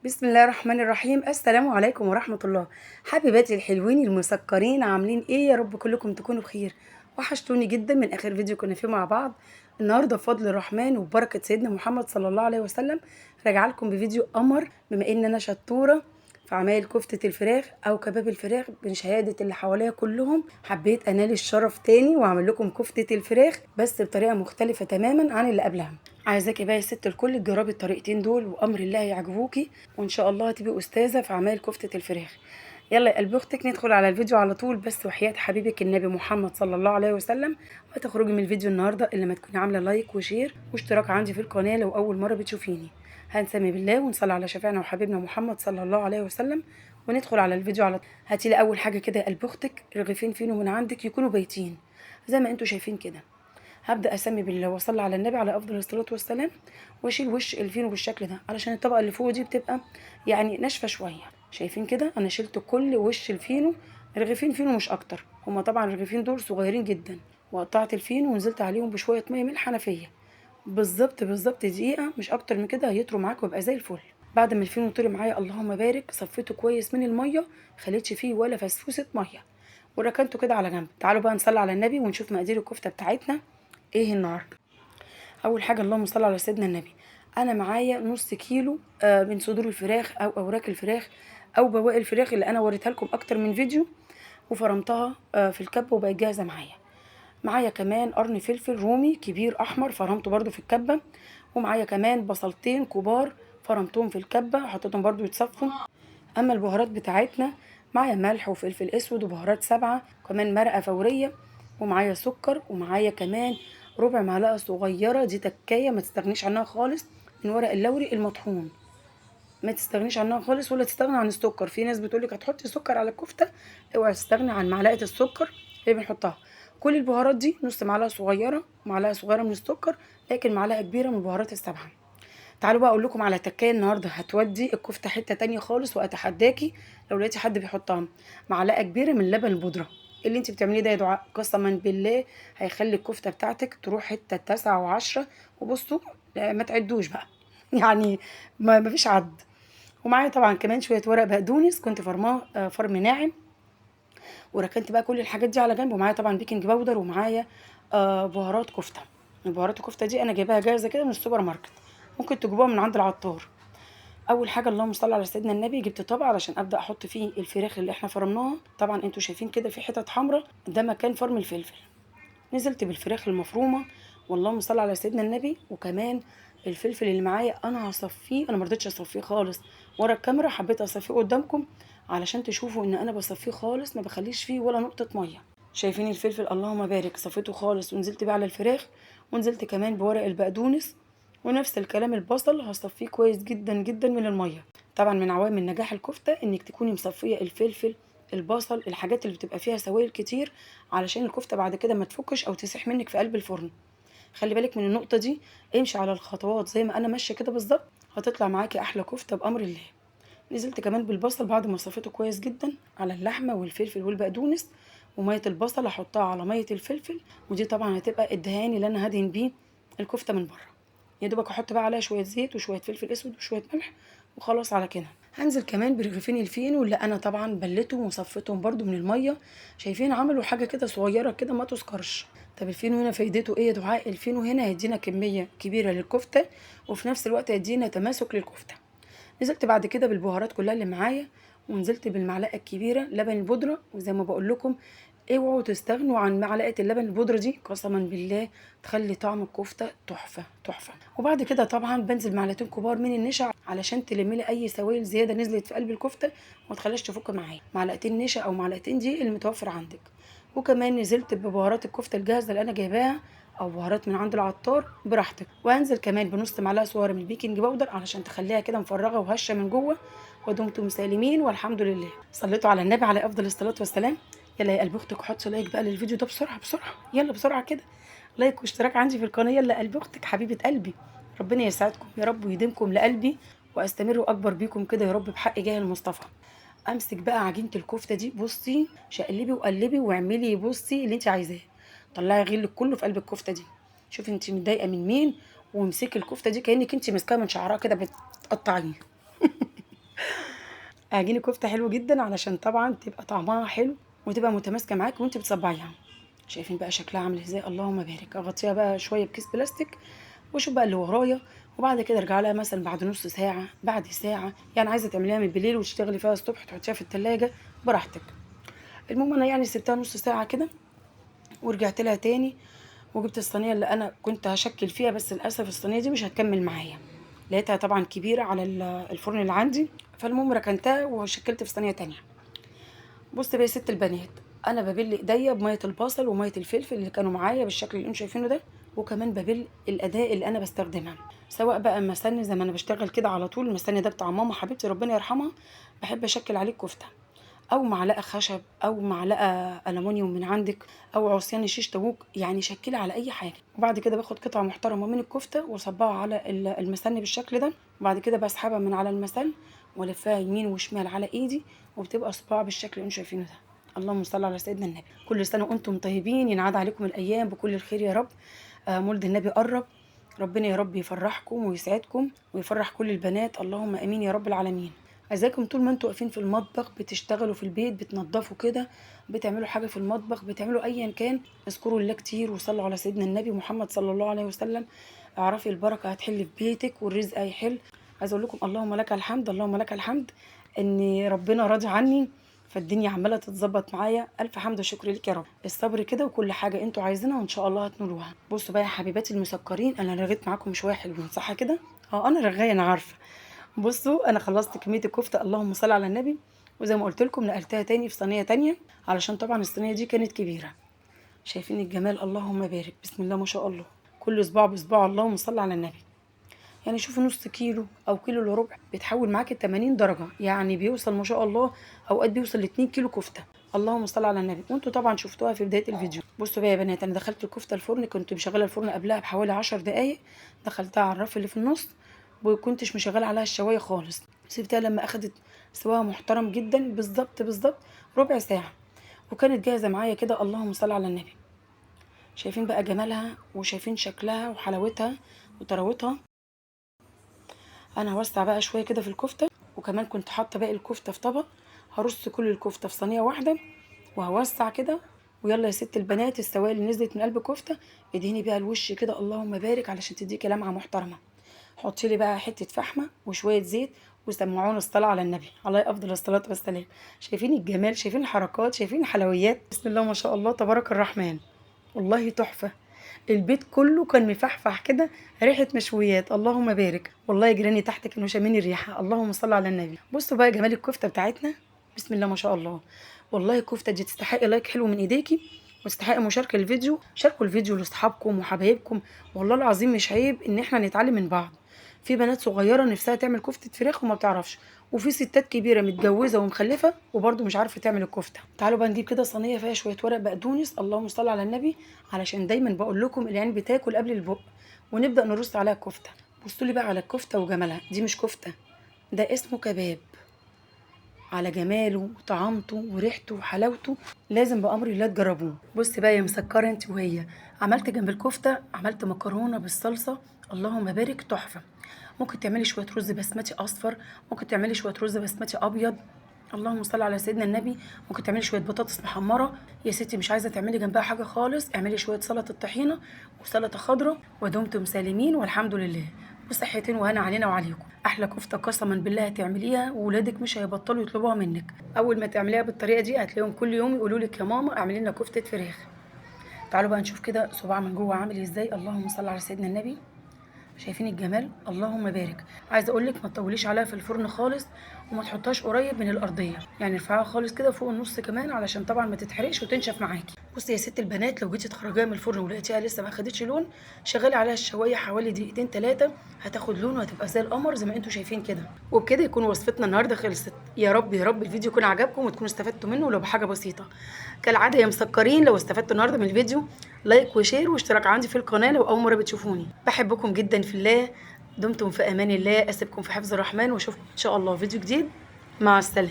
بسم الله الرحمن الرحيم. السلام عليكم ورحمة الله. حبيباتي الحلوين المسكرين، عاملين ايه؟ يا رب كلكم تكونوا بخير. وحشتوني جدا من اخر فيديو كنا فيه مع بعض. النهارده بفضل الرحمن وبركة سيدنا محمد صلى الله عليه وسلم راجعه لكم بفيديو قمر. بما ان انا شطوره في عمايل كفتة الفراخ او كباب الفراخ بشهادة اللي حواليا كلهم، حبيت انال الشرف تاني واعمل لكم كفتة الفراخ بس بطريقة مختلفة تماما عن اللي قبلها. عايزاكي بقى يا ست الكل تجربي الطريقتين دول وامر الله يعجبوكي، وان شاء الله هتبقي استاذة في عمايل كفتة الفراخ. يلا يا قلب اختك ندخل على الفيديو على طول. بس وحياة حبيبك النبي محمد صلى الله عليه وسلم ما تخرجي من الفيديو النهارده الا ما تكوني عامله like و share واشتراك عندي في القناة لو اول مرة بتشوفيني. هنسمي بالله ونصلي على شفيعنا وحبيبنا محمد صلى الله عليه وسلم وندخل على الفيديو على طول. هاتي لي اول حاجة كده يا قلب اختك رغيفين فينو من عندك يكونوا بايتين زي ما انتوا شايفين كده. هبدا اسمي بالله واصلي على النبي على افضل الصلاة والسلام واشيل وش الفينو بالشكل ده علشان الطبقة اللي فوق دي بتبقى يعني ناشفة شوية. شايفين كده انا شلت كل وش الفينو، رغيفين فينو مش اكتر، هما طبعا الرغيفين دول صغيرين جدا. وقطعت الفينو ونزلت عليهم بشوية مية من الحنفية بالظبط بالظبط دقيقة مش اكتر من كده، هيطروا معاك ويبقى زي الفل. بعد ما الفينو طري معايا اللهم بارك صفيته كويس من المية، خليتش فيه ولا فسفوسه مية، وركنته كده على جنب. تعالوا بقى نصلي على النبي ونشوف مقادير الكفتة بتاعتنا ايه النهارده. اول حاجة اللهم صل على سيدنا النبي، انا معايا نص كيلو من صدور الفراخ او اوراق الفراخ او بواقي الفراخ اللي انا وريتها لكم اكتر من فيديو، وفرمتها في الكبه وبقت جاهزة معايا. معايا كمان قرن فلفل رومي كبير احمر فرمته برده في الكبه، ومعايا كمان بصلتين كبار فرمتهم في الكبه وحطيتهم برده يتصفوا. اما البهارات بتاعتنا معايا ملح وفلفل اسود وبهارات 7، وكمان مرقه فورية، ومعايا سكر، ومعايا كمان ربع معلقه صغيرة دي تكايه ما تستغنيش عنها خالص من ورق اللوري المطحون، ما تستغنيش عنها خالص ولا تستغنى عن السكر. في ناس بتقولك هتحطي سكر على الكفتة، اوعي تستغني عن معلقه السكر اللي بنحطها. كل البهارات دي نص معلقه صغيرة، معلقه صغيرة من السكر، لكن معلقه كبيرة من البهارات 7. تعالوا بقى اقول لكم على تكايه النهارده هتودي الكفتة حتة تانية خالص، واتحداكي لو لقيتي حد بيحطها. معلقه كبيرة من لبن البودره اللي انت بتعمليه ده يا دعاء، قسما بالله هيخلي الكفتة بتاعتك تروح حتة 9 و10. وبصوا ما تعدوش بقى يعني ما فيش عد. ومعايا طبعا كمان شوية ورق بقدونس كنت فرماه فرم ناعم، وركنت بقى كل الحاجات دي على جنب. ومعايا طبعا baking powder، ومعايا بهارات كفته. البهارات الكفتة دي انا جايباها جاهزة كده من السوبر ماركت، ممكن تجيبوها من عند العطار. اول حاجة اللهم صل على سيدنا النبي، جبت طبق علشان ابدا احط فيه الفراخ اللي احنا فرمناها. طبعا انتوا شايفين كده في حتت حمراء، ده مكان فرم الفلفل. نزلت بالفراخ المفرومه واللهم صل على سيدنا النبي، وكمان الفلفل اللي معايا انا هصفيه، انا ما رضيتش اصفيه خالص ورا الكاميرا، حبيت اصفيه قدامكم علشان تشوفوا ان انا بصفيه خالص، ما بخليش فيه ولا نقطة مية. شايفين الفلفل اللهم بارك صفيته خالص، ونزلت بيه على الفراخ، ونزلت كمان بورق البقدونس، ونفس الكلام البصل هصفيه كويس جدا جدا من المية. طبعا من عوامل نجاح الكفتة انك تكوني مصفيه الفلفل البصل الحاجات اللي بتبقى فيها سوائل كتير، علشان الكفتة بعد كده ما تفكش او تسيح منك في قلب الفرن. خلي بالك من النقطة دي، امشي على الخطوات زي ما انا ماشية كده بالظبط، هتطلع معاكي احلى كفته بامر الله. نزلت كمان بالبصل بعد ما صفيته كويس جدا على اللحمة والفلفل والبقدونس، ومية البصل هحطها على مية الفلفل، ودي طبعا هتبقى الدهان اللي انا هدهن بيه الكفتة من بره. يا دوبك احط بقى عليها شوية زيت وشوية فلفل اسود وشوية ملح وخلاص على كده. هنزل كمان برغيفين الفينو اللي انا طبعا بلتهم وصفيتهم برده من المية. شايفين عملوا حاجة كده صغيرة كده ما تذكرش. طب الفينو هنا فايدته ايه يا دعاء؟ الفينو هنا هيدينا كمية كبيرة للكفته، وفي نفس الوقت هيدينا تماسك للكفته. نزلت بعد كده بالبهارات كلها اللي معايا، ونزلت بالمعلقه الكبيرة لبن البودره. وزي ما بقول لكم اوعوا تستغنوا عن معلقه اللبن البودره دي، قسما بالله تخلي طعم الكفتة تحفة تحفة. وبعد كده طبعا بنزل معلقتين كبار من النشا علشان تلم لي اي سوائل زيادة نزلت في قلب الكفتة وما تخليهاش تفك معايا. معلقتين نشا او معلقتين دي المتوفر عندك. وكمان نزلت ببهارات الكفتة الجاهزة اللي انا جايباها او بهارات من عند العطار براحتك. وهنزل كمان بنص معلقه صغيرة من ال baking powder علشان تخليها كده مفرغة وهشه من جوه. ودمتم سالمين والحمد لله. صليتوا على النبي على افضل الصلاة والسلام. يلا يا قلب اختك حطي like بقى للفيديو ده بسرعة بسرعة، يلا بسرعة كده، like واشتراك عندي في القناة. يلا قلب اختك حبيبه قلبي، ربنا يسعدكم يا رب ويديمكم لقلبي، واستمر واكبر بيكم كده يا رب بحق جاه المصطفى. امسك بقى عجينه الكفتة دي، بصي شقلبي وقلبي واعملي بصي اللي انت عايزاه، طلعي غلك كله في قلب الكفتة دي. شوفي انت متضايقة من مين، وامسكي الكفتة دي كانك انت ماسكاها من شعرها كده بتقطعيه. اعجني كفته حلو جدا علشان طبعا تبقى طعمها حلو وتبقى متماسكة معاك وانت بتصبعيها. شايفين بقى شكلها عامل ازاي؟ اللهم بارك. اغطيها بقى شوية بكيس بلاستيك واشوف بقى اللي ورايا، وبعد كده ارجع لها مثلا بعد نص ساعة، بعد ساعة، يعني عايزه تعمليها من بالليل وتشتغلي فيها الصبح تحطيها في التلاجة براحتك. المهم انا يعني سبتها نص ساعة كده ورجعت لها تاني، وجبت الصينية اللي انا كنت هشكل فيها، بس للاسف الصينية دي مش هتكمل معايا، لقيتها طبعا كبيرة على الفرن اللي عندي، فالمهم ركنتها وشكلت في صينية تانية. بص بقى يا ست البنات، انا ببل ايديا بميه البصل ومية الفلفل اللي كانوا معايا بالشكل اللي انتم شايفينه ده، وكمان ببل الاداة اللي انا بستخدمها، سواء بقى مسن زي ما انا بشتغل كده على طول، المسن ده بتاع ماما حبيبتي ربنا يرحمها، بحب اشكل عليه الكفتة، او معلقه خشب او معلقه الومنيوم من عندك، او عصيان شيش طاووق، يعني شكلي على اي حاجة. وبعد كده باخد قطعه محترمه من الكفتة واصبعها على المسن بالشكل ده، وبعد كده بسحبها من على المسن والفها يمين وشمال على ايدي، وبتبقى صباع بالشكل اللي انتم شايفينه ده. اللهم صل على سيدنا النبي. كل سنة وانتم طيبين، ينعاد عليكم الايام بكل الخير يا رب. مولد النبي قرب، ربنا يا رب يفرحكم ويسعدكم ويفرح كل البنات، اللهم امين يا رب العالمين. عايزاكم طول ما انتوا واقفين في المطبخ، بتشتغلوا في البيت، بتنظفوا كده، بتعملوا حاجة في المطبخ، بتعملوا ايا كان، اذكروا الله كتير وصلوا على سيدنا النبي محمد صلى الله عليه وسلم. اعرفي البركة هتحل في بيتك والرزق هيحل. عايزه اقول لكم اللهم لك الحمد، اللهم لك الحمد ان ربنا راضي عني، فالدنيا عماله تتظبط معايا. الف حمد وشكر لك يا رب. الصبر كده وكل حاجة انتوا عايزينها وان شاء الله هتنولوها. بصوا بقى يا حبيباتي المسكرين، انا رغيت معاكم شوية حلوين صح كده؟ انا رغايه انا عارفه. بصوا انا خلصت كمية الكفتة، اللهم صل على النبي، وزي ما قلت لكم نقلتها تاني في صينية تانية علشان طبعا الصينية دي كانت كبيرة. شايفين الجمال؟ اللهم بارك، بسم الله ما شاء الله، كل صباع بصباع، اللهم صل على النبي. يعني شوفوا نص كيلو او كيلو الا ربع بيتحول معاك ل 80 درجه، يعني بيوصل ما شاء الله اوقات بيوصل ل 2 كيلو كفته، اللهم صل على النبي. وانتوا طبعا شفتوها في بداية الفيديو. بصوا بقى يا بنات، انا دخلت الكفتة الفرن، كنت مشغله الفرن قبلها بحوالي 10 دقائق، دخلتها على الرف اللي في النص، وكنتش مشغله عليها الشوايه خالص، سبتها لما اخدت سواها محترم جدا بالظبط بالظبط ربع ساعة، وكانت جاهزة معايا كده، اللهم صل على النبي. شايفين بقى جمالها وشايفين شكلها وحلاوتها وطراوتها. انا هوسع بقى شوية كده في الكفتة، وكمان كنت حاطه باقي الكفتة في طبق، هرص كل الكفتة في صينية واحدة وهوسع كده. ويلا يا ست البنات، السوائل اللي نزلت من قلب الكفتة ادهني بيها الوش كده، اللهم بارك، علشان تديكي لمعة محترمه. حطي لي بقى حتة فحمه وشوية زيت، وسمعونا الصلاة على النبي عليه افضل الصلاة والسلام. شايفين الجمال، شايفين الحركات، شايفين الحلويات، بسم الله ما شاء الله تبارك الرحمن، والله تحفة. البيت كله كان مفحفح كده ريحه مشويات، اللهم بارك. والله جيراني تحت كانوا شامين الريحة، اللهم صل على النبي. بصوا بقى جمال الكفتة بتاعتنا، بسم الله ما شاء الله. والله الكفتة دي تستحق like حلو من ايديكي، وتستحق مشاركة الفيديو. شاركوا الفيديو لاصحابكم وحبايبكم، والله العظيم مش عيب ان احنا نتعلم من بعض. في بنات صغيرة نفسها تعمل كفته فراخ وما بتعرفش، وفي ستات كبيرة متجوزة ومخلفه وبرده مش عارفه تعمل الكفتة. تعالوا بقى نجيب كده صينية فيها شوية ورق بقدونس، اللهم صل على النبي، علشان دايما بقول لكم العين بتاكل قبل البق، ونبدا نرص عليها الكفتة. بصوا لي بقى على الكفتة وجمالها، دي مش كفته، ده اسمه كباب. على جماله وطعامته وريحته وحلاوته، لازم بامر الله تجربوه. بصي بقى يا مسكره انت وهي، عملت جنب الكفتة عملت مكرونه بالصلصه، اللهم بارك، تحفة. ممكن تعملي شوية رز بسمتي اصفر، ممكن تعملي شوية رز بسمتي ابيض، اللهم صل على سيدنا النبي. ممكن تعملي شوية بطاطس محمرة يا ستي، مش عايزه تعملي جنبها حاجة خالص، اعملي شوية سلطة طحينه وسلطة خضراء، ودمتم سالمين والحمد لله، وصحتين وهنا علينا وعليكم. احلى كفته قسما بالله هتعمليها وولادك مش هيبطلوا يطلبوها منك. اول ما تعمليها بالطريقة دي هتلاقيهم كل يوم يقولوا لك يا ماما اعملي لنا كفته فراخ. تعالوا بقى نشوف كده صباع من جوه عامل ازاي، اللهم صل على سيدنا النبي. شايفين الجمال؟ اللهم بارك. عايزه اقول لك ما تطوليش عليها في الفرن خالص، وما تحطهاش قريب من الارضية، يعني ارفعها خالص كده فوق النص كمان، علشان طبعا ما تتحرقش وتنشف معاكي. بصي يا ست البنات، لو جيتي تخرجيها من الفرن ولقيتيها لسه ما خدتش لون، شغلي عليها الشوايه حوالي دقيقتين 3، هتاخد لون وهتبقى زي القمر زي ما انتم شايفين كده. وبكده يكون وصفتنا النهارده خلصت. يا رب يا رب الفيديو يكون عجبكم وتكونوا استفدتوا منه ولو بحاجة بسيطة. كالعادة يا مسكرين، لو استفدتوا النهارده من الفيديو like و share واشتراك عندي في القناة لو اول مرة بتشوفوني. بحبكم جدا في الله، دمتم في امان الله، اسيبكم في حفظ الرحمن، واشوفكم ان شاء الله فيديو جديد. مع السلامة.